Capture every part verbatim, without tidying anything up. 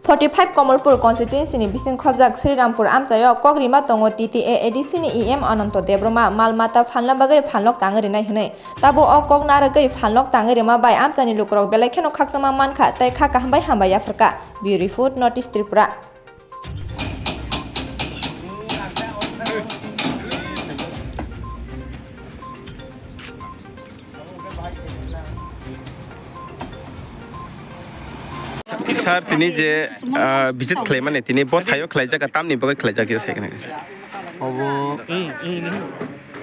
Forty five Kamalpur constituency ni bising khobjak Srirampur amchaio kok rima tongo T T A A D C ni E M Ananto Debbarma mal mata phalna bagwi phalnok tangwi rinai hwnwi. Tabuk o kok narwgwi phalnok tangwi rima bai amchani lukurok belai kheno khakchangma mankha tei kha kaham bai hambai yapharkha. Bureau Report, North East Tripura. Sir, tini je, ah, visit khlaimani, tini bo thaio khlaijak, tamni bagwi khlaijak, ya, sai khna kisa. Obo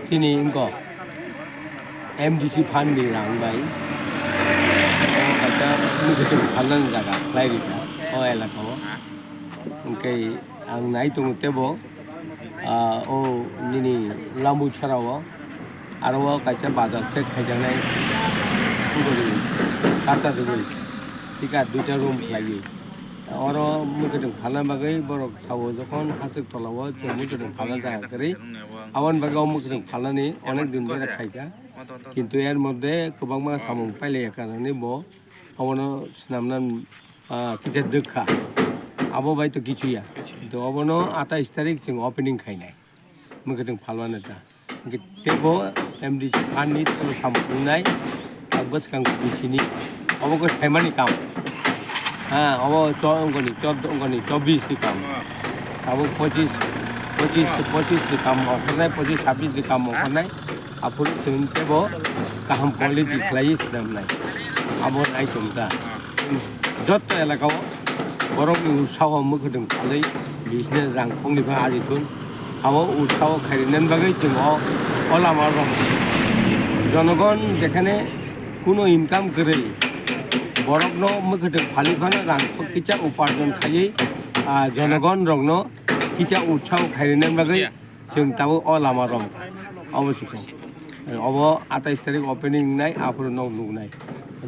chini wngkok M D C fund ni rang bai. Obo kaisa muikwthwng phalnani jaga khlai rikha o elaka o. Hwnkhe ang nai tongo teibo, ah, o nini Lambuchara o aro o kaisa bazar set khaijaknai, guri kacha rwgwi thika duita room khlaiwi. Oro muikwthwng phalna bagwi borok sao, jokhon haswk tola o chwng muikwthwng phalna jaga kwrwi, aboni bagwi o muikwthwng phalnani onek din bera khaikha. Kintu er moddhe kwbangma samung pailaiya karone bo obono swnamna, ah, kisa dwkha. Abo bai to kichu ya. Kintu obono atais tarik chwng opening khainai muikwthwng phalmani ta. Hwnkhe teibo M D C fund ni teibo samung wngnai, ah, bwskang bisini obo khe phaimani kam. Ha, obo cho-, wngkoni choddo, wngkoni chobbish ni kam. Abo pochis, pochis, pochis ni kam ongkhornai, pochis, chhabbish ni kam ongkhornai. Aphuru chwng teibo kaham quality khlaiwi swnamnai. Abo nai tong ta. Jotto elaka o borokni utsaho mwkhwtwng phalwi business rang khokni pha aji thun. Abo utsaho khairinaini bagwi chwng o, o lama rok. Jonogon jekhane kuno income kwrwi borokno mwkhwtwng phalwi phano rang kisa uparjon khaiwi, ah, jonogon rokno kisa utsaho khairinaini bagwi. Chwng tabuk o lama rok obo se kok. Obo atais tarik opening wngnai, aphuru nok nuknai.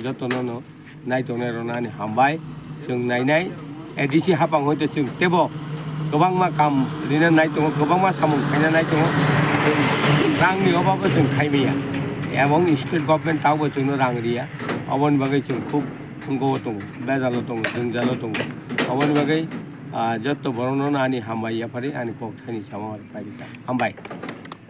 Jotono no nai tongnai rokno ani hambai. Chwng nainai A D C hapang hoito chwng teibo kwbangma kam rina nai tongo, kwbangma samung khaina nai tongo. Rangni obabo chwng khaimaya. Ebong state government tabukbo chwngno rang riya. Oboni bagwi chwng khub wngkho tongo, bejalo tongo, jwngjalo tongo. Oboni bagwi, ah, jotto borokno ani hambai yaphari ani kok thani sama pairikha. Hambai.